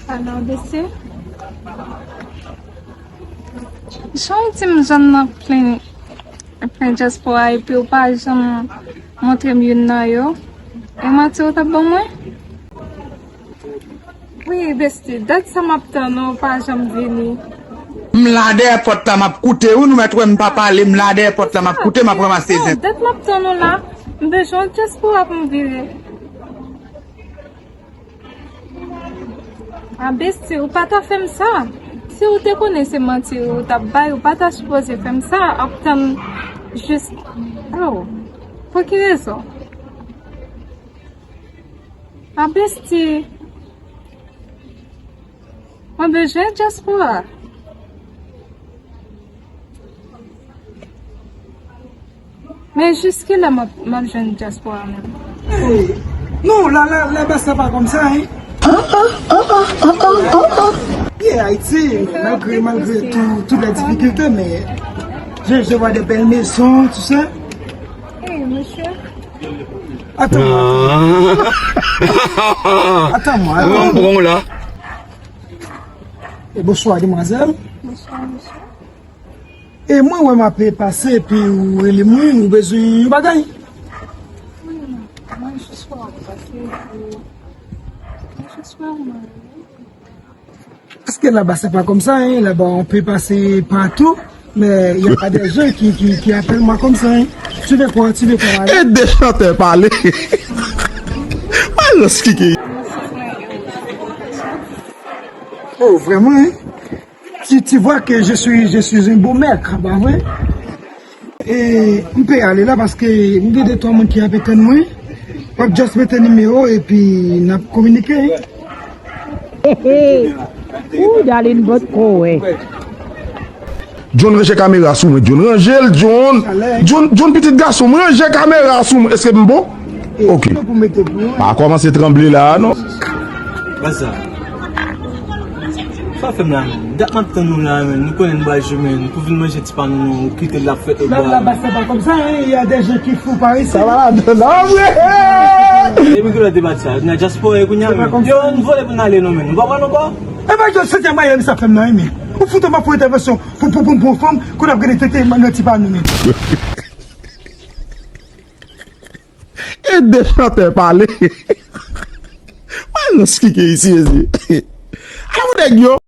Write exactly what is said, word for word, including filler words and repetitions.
Alò, mesye, jan w di m zòn nan plen, plen dyaspora, epi w pa janm montre m youn nan yo, e manti w t ap ban mwen? Wi, besti, dat sa m ap tann ou, w pa janm vini. M la dèyè pòt la, m ap koute, wi, nou mèt wè m pa pale, m la dèyè pòt la, m ap koute, m ap ranmase zen. Dat m ap tann ou la, m bezwen w dyaspora pou m vire. A besti, ou pa ta fè m sa. Si ou te konnen se manti ou t ap bay, ou pa ta sipoze fè m sa, ap tann jis. Oh, pou ki rezon? A besti, mwen bezwen dyaspora. Men jiskilè m ap, m ap jwenn dyaspora menm? Hey, non, la, la, la bas la pa kòmsa, hein. Yeah, Haïti, malgré, malgré tout, toutes les difficultés, mais je, je vois des belles maisons, tout ça. Hey, monsieur. Attends-moi. Attends-moi, attends-moi. Bon, bon, la. E bonswa, demwazèl. Bonswa, mesye. E mwen wè m ap pase, epi ou rele mwen, ou bezwen yon bagay? Wi, mwen jis wè w ap pase, epi mwen jis wè w, mwen rele. Paske laba se pa kòmsa, hein. Laba, on peut passer partout, mais il y a pas des gens qui, qui, qui appellent moi comme ça, hein. Tu veux quoi? Tu veux quoi? E de chantè pale. Mwen rans ki gen. Oh, vraiment, hein? Tu, tu vois que je suis, je suis un beau mec, pas vrai? E m pe ale la paske m gen de twa moun ki ap tann mwen. W ap just mete nimewo epi n ap kominike. Ou Darline bòt kò wè. John, ranje kamera sou mwen, John. Ranje l, John. John, John, pitit gason m, ranje kamera sou mwen. Èske m bon? Ok. Pa kòmanse tranble la, non. Baz sa. Sa w fè m la menm? Dat m ap tann nou la menm. Nou konnen n pral jwe menm. Pou vin manje ti pa nou, nou kite l ap fèt. Laba se pa kòmsa, hein. Il y a des gens qui fou par ici. Sa va la, non, vre. Depi kilè w te bat sa? Nan dyaspora e kounye a menm. Yo, n vole pou n ale non menm. Nou pa pran nou kò? E pa yo sete maye m sa fè m nan, men. Ou fout m ap fè entèvansyon pou, pou, pou, pou fanm, kou n ap gade tete nan ti pa nou menm. E de chantè pale. Mwen rans ki gen isi, mesye. Ala pou nèg yo.